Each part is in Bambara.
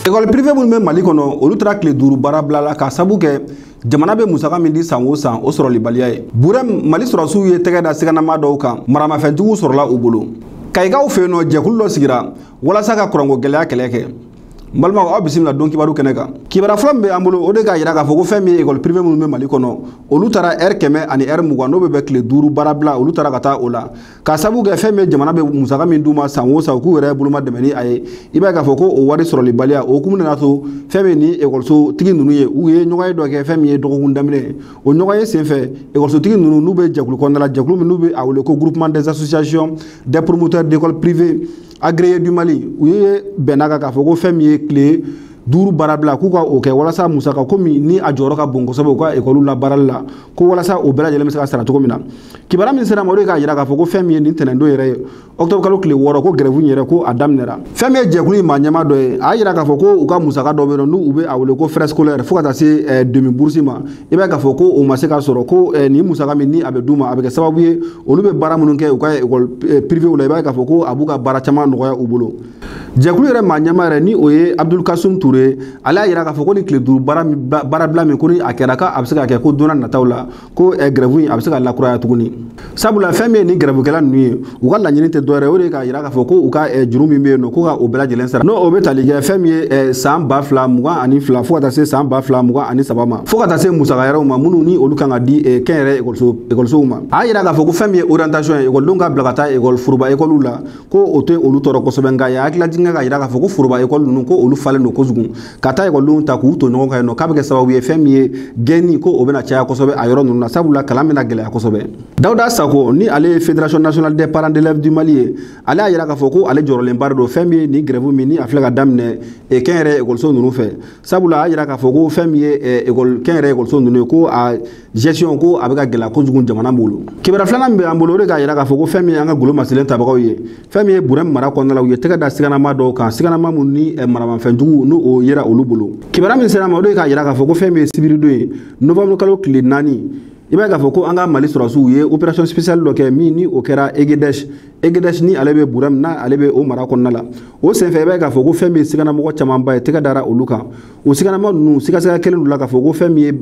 École privée minnu bɛ Mali kɔnɔ, olu taara tile 5 baara bila la k'a sabu kɛ jamana bɛ musaka min di san o san, o sɔrɔlibaliya ye. Burɛm, Mali sɔrɔsiw ye tɛgɛ da siganama dɔw kan, maramafɛnjugu sɔrɔla u bolo. Kayikaw fɛ yen nɔ, jɛkulu dɔ sigira walasa ka kuranko gɛlɛya kɛlɛ kɛ. N balimaw, aw bisimila don kibaru kɛnɛ kan. Kibaruya fɔlɔ min bɛ an bolo, o de k'a jira k'a fɔ ko fɛn min ye école privée minnu bɛ Mali kɔnɔ, olu taara heure 100 ani heure 20, n'o bɛ bɛn tile 5 baarabila, olu taara ka taa o la k'a sababu kɛ fɛn min ye jamana bɛ musaka min d'u ma san o san, u k'u yɛrɛ boloma dɛmɛ ni a ye. I b'a ye k'a fɔ ko o wari sɔrɔlibaliya, o hukumu nana to fɛn min ni ekɔlisotigi ninnu ye, u ye ɲɔgɔn ye dɔ kɛ fɛn min ye dɔgɔkun daminɛ ye. O ɲɔgɔn ye senfɛ, ekɔlisotigi ninnu n'u bɛ jɛkulu kɔnɔna la, jɛkulu min n'u bɛ a wele ko Groupement des associations des promoteurs d'école privée agréés du Mali, u ye bɛnna kan k'a fɔ ko fɛn min ye tile 5 baarabila, k'u ka o kɛ walasa musaka ko min ni a jɔyɔrɔ ka bon kosɛbɛ u ka ekɔliw la baarali la, ko walasa o bɛɛ lajɛlen bɛ se ka sara cogo min na. Kibaruya min sera ma, o de k'a jira k'a fɔ ko fɛn min ye nin tɛnɛndon yɛrɛ ye, octobre kalo tile 6, ko grève in yɛrɛ ko a daminɛra. Fɛn min ye jɛkulu in maa ɲɛmaa dɔ ye, a y'a jira k'a fɔ ko u ka musaka dɔ bɛ yen nɔ n'u bɛ a wele ko frais scolaire, fo ka taa se demi bourse ma, i b'a ye k'a fɔ ko o ma se ka sɔrɔ, ko nin musaka min ni a bɛ d'u ma, a bɛ kɛ sababu ye olu bɛ baara minnu kɛ u ka école privée la, i b'a ye k'a fɔ ko a b'u ka baara caman nɔgɔya u bolo. Jɛkulu yɛrɛ maa ɲɛmaa yɛrɛ, ni o ye Abdul Kasum Ture, ale y'a jira k'a fɔ ko ni tile 5 baarabila min ko ni a kɛra, k'a bɛ se ka kɛ ko don nataw la ko grève in a bɛ se ka lakuraya tuguni. Sabula fɛn min ye ni grève-kɛla ninnu ye, u ka laɲini tɛ dɔwɛrɛ ye, o de ye k'a jira k'a fɔ ko u ka juru min bɛ yen nɔ, ko ka o bɛɛ lajɛlen sara, n'o o bɛ tali kɛ fɛn min ye san 2022 fo ka taa se san 2023 ma, fo ka taa se musaka yɛrɛw ma minnu ni olu kan ka di kɛnyɛrɛye ekɔlisow ma. A y'a jira k'a fɔ ko fɛn min ye orientation ye, ekɔlidenw ka bila ka taa ekɔli foroba ekɔliw la, ko o tɛ olu tɔɔrɔ kosɛbɛ, nka a ye hakililajigin k'a jira k'a fɔ ko foroba ekɔli ninnu, ko olu falen don kojugu, ka taa ekɔlidenw ta k'u to ɲɔgɔn kan yen nɔ, k'a bɛ kɛ sababu ye fɛn min ye gɛnni ko o bɛna caya kosɛbɛ a yɔrɔ ninnu na, sabula kalan bɛna gɛlɛya kosɛbɛ. Dawuda Sako, ni ale ye Fédération nationale des parents d'élèves du Mali ye, ale y'a jira k'a fɔ ko ale jɔrɔlenba de don fɛn min ye nin grève min ni a filɛ ka daminɛ kɛnyɛrɛye ekɔliso ninnu fɛ. Sabula a y'a jira k'a fɔ ko fɛn min ye ekɔli kɛnyɛrɛye ekɔliso ninnu ye, ko a gestion ko a bɛ ka gɛlɛya kojugu jamana bolo. Kibaruya filanan min bɛ an bolo, o de k'a jira k'a fɔ ko fɛn min ye an ka golo masilen tabagaw ye, fɛn min ye Burɛm mara kɔnɔna la, u ye tɛgɛ da siganama dɔw kan, siganama minnu ni maramafɛnjugu n'o o yera olu bolo. Kibaruya min sera ma, o de k'a jira k'a fɔ ko fɛn min ye sibiridon ye, novembre kalo tile 4, i b'a ye k'a fɔ ko an ka Mali sɔrɔsiw ye opération spéciale dɔ kɛ min ni o kɛra Egedesh. Egedesh ni ale bɛ Burɛm, n'a ale bɛ o mara kɔnɔna la. O senfɛ, i b'a ye k'a fɔ ko fɛn min ye siganamɔgɔ camanba ye, tɛgɛ dara olu kan. O siganama ninnu, sigasiga kɛlen don la k'a fɔ ko fɛn min ye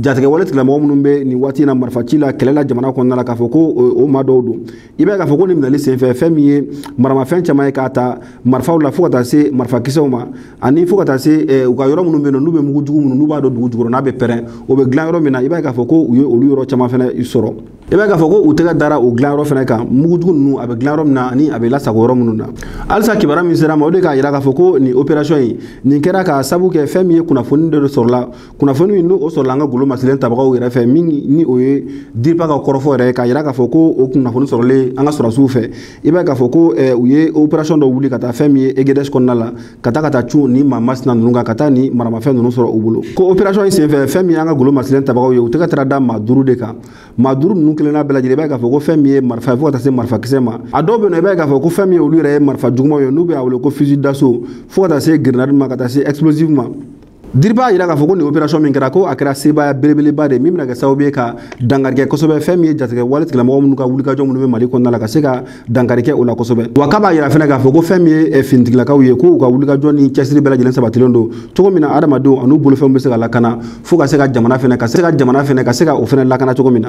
jatigɛwale tigilamɔgɔ minnu bɛ nin waati in na marifa ci la kɛlɛ la jamana kɔnɔna la, k'a fɔ ko o maa dɔw don. I b'a ye k'a fɔ ko nin minɛli senfɛ, fɛn min ye maramafɛn caman ye, k'a ta marifaw la fo ka taa se marifakisɛw ma, ani fo ka taa se u ka yɔrɔ minnu bɛ yen nɔ n'u bɛ mugujugu minnu n'u b'a dɔn dugu jukɔrɔ n'a bɛ pɛrɛn, o bɛ dilan yɔrɔ min na, i b'a ye k'a fɔ ko u ye olu yɔrɔ caman fana sɔrɔ. I b'a ye k'a fɔ ko u tɛgɛ dara o dilan yɔrɔ fana kan, mugujugu ninnu a bɛ dilan yɔrɔ min na ani a bɛ lasago yɔrɔ minnu na. Halisa kibaruya min sera ma, o de k'a jira k'a fɔ ko nin opération in nin kɛra k'a sabu kɛ fɛn min ye kunnafoni dɔ de sɔrɔla, kunnafoni min n'o sɔrɔla an ka golo masilen tabagaw yɛrɛ fɛ, min ni o ye DIRPA ka kɔrɔfɔ yɛrɛ ye, k'a jira k'a fɔ ko o kunnafoni sɔrɔlen an ka sɔrɔsiw fɛ, i b'a ye k'a fɔ ko u ye opération dɔ wuli ka taa fɛn min ye Egedesh kɔnɔna la, ka taa cun ni maa masina ninnu kan, ka taa ni maramafɛn ninnu sɔrɔ u bolo. Ko opération in senfɛ, fɛn min ye an ka golo masilen tabagaw ye, u tɛgɛ taara da maa 5 de kan. Maa 5 ninnu kelenna bɛɛ lajɛlen, i b'a ye k'a fɔ ko fɛn min ye marifa ye, fo ka taa se marifakisɛ ma, a dɔw bɛ yen nɔ, i b'a ye k'a fɔ ko fɛn min ye olu yɛrɛ ye marifa jugumanw ye n'u bɛ a wele ko fusil d'assaut, fo ka taa se grenade ma, ka taa se explosif ma. DIRPA y'a jira k'a fɔ ko nin opération min kɛra, ko a kɛra sebaaya belebeleba de min bɛna kɛ sababu ye ka dankari kɛ kosɛbɛ fɛn min ye jatigɛ wale tigilamɔgɔ minnu ka wulikajɔ minnu bɛ Mali kɔnɔna la, ka se ka dankari kɛ o la kosɛbɛ. Wa k'a b'a jira fɛnɛ k'a fɔ ko fɛn min ye finitigilakaw ye, k'u ka wulikajɔ ni cɛsiri bɛɛ lajɛlen sabatilen don cogo min na adamadenw an'u bolofɛnw bɛ se ka lakana, fo ka se ka jamana fɛnɛ ka se ka jamana fɛnɛ ka se ka o fɛnɛ lakana cogo min na.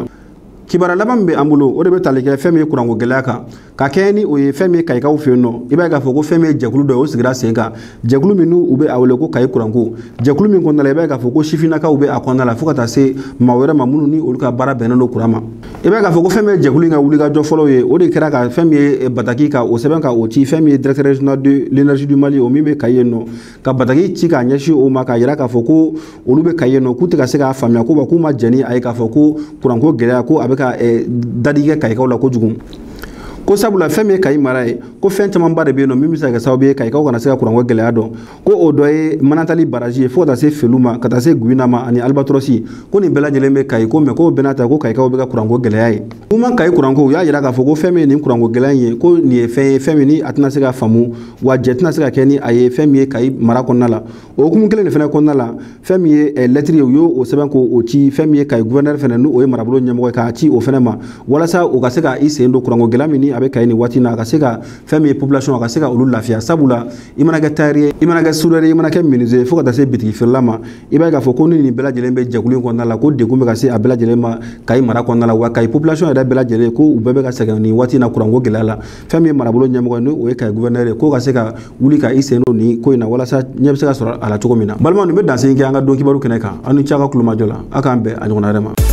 Kibaruya laban min bɛ an bolo, o de bɛ tali kɛ fɛn min ye kuranko gɛlɛya kan, ka kɛɲɛ ni o ye fɛn min ye Kayikaw fɛ yen nɔ. I b'a ye k'a fɔ ko fɛn min ye jɛkulu dɔ ye, o sigira sen kan, jɛkulu min n'u bɛ a wele ko Kayi kuranko. Jɛkulu min kɔnɔna la, i b'a ye k'a fɔ ko sifinnakaw bɛ a kɔnɔna la, fo ka taa se maa wɛrɛ ma minnu ni olu ka baara bɛnnen don kuran ma. I b'a ye k'a fɔ ko fɛn min ye jɛkulu in ka wulikajɔ fɔlɔ ye, o de kɛra ka fɛn min ye bataki ka o sɛbɛn ka o ci fɛn min ye directeur régional de l'énergie du Mali, o min bɛ Kayi yen nɔ, ka bataki ci k'a ɲɛsin o ma, k'a jira k'a fɔ ko olu bɛ Kayi yen nɔ, k'u tɛ ka se k'a faamuya ko wa k'u ma jɛn ni a ye k'a fɔ ko kuranko gɛlɛya ko a bɛ ka dadigi kɛ Kayikaw la kojugu. Ko sabula fɛn min ye Kayi mara ye, ko fɛn camanba de bɛ yen nɔ min bɛ se ka kɛ sababu ye Kayikaw kana se ka kuranko gɛlɛya dɔn, ko o dɔ ye Manantali baraji ye, fo ka taa se Felu ma, ka taa se Guyina ma ani Albatrosi, ko nin bɛɛ lajɛlen bɛ Kayi ko mɛ k'o bɛɛ n'a ta ko Kayikaw bɛ ka kuranko gɛlɛya ye. Kuma Kayi kuranko, u y'a jira k'a fɔ ko fɛn min ye nin kuranko gɛlɛya in ye, ko nin ye fɛn ye, fɛn min ni a tɛna se ka faamu, wa jɛ tɛna se ka kɛ ni a ye fɛn min ye Kayi mara kɔnɔna la. O hukumu kelen de fana kɔnɔna la, fɛn min ye lɛtiri ye, u y'o sɛbɛn k'o ci fɛn min ye Kayi gouverneur fana, n'o ye marabolo ɲɛmɔgɔ ye, k'a ci o fana ma walasa u ka se ka i sen don kuranko gɛlɛya min ni a a bɛ Kayi nin waati na, a ka se ka fɛn min ye population, a ka se ka olu lafiya. Sabula i mana kɛ tailleur ye, i mana kɛ soudeur ye, i mana kɛ menuisier, fo ka taa se bitigi feerela ma, i b'a ye k'a fɔ ko ni nin bɛɛ lajɛlen bɛ jɛkulu in kɔnɔna la, ko degun bɛ ka se a bɛɛ lajɛlen ma Kayi mara kɔnɔna la. Wa Kayi population yɛrɛ bɛɛ lajɛlen, ko u bɛɛ bɛ ka sɛgɛn nin waati in na kuranko gɛlɛya la. Fɛn min ye marabolo ɲɛmɔgɔ ye, n'o ye Kayi gouverneur ye, k'o ka se ka wuli ka i sen don nin ko in na walasa ɲɛ bɛ se ka sɔrɔ a la cogo min na. Balimaw, nin bɛ dansen kɛ an ka don kibaru kɛnɛ kan. Aw ni ce a ka kulomajɔ la. A k'an bɛn a ɲɔgɔnna wɛrɛ ma.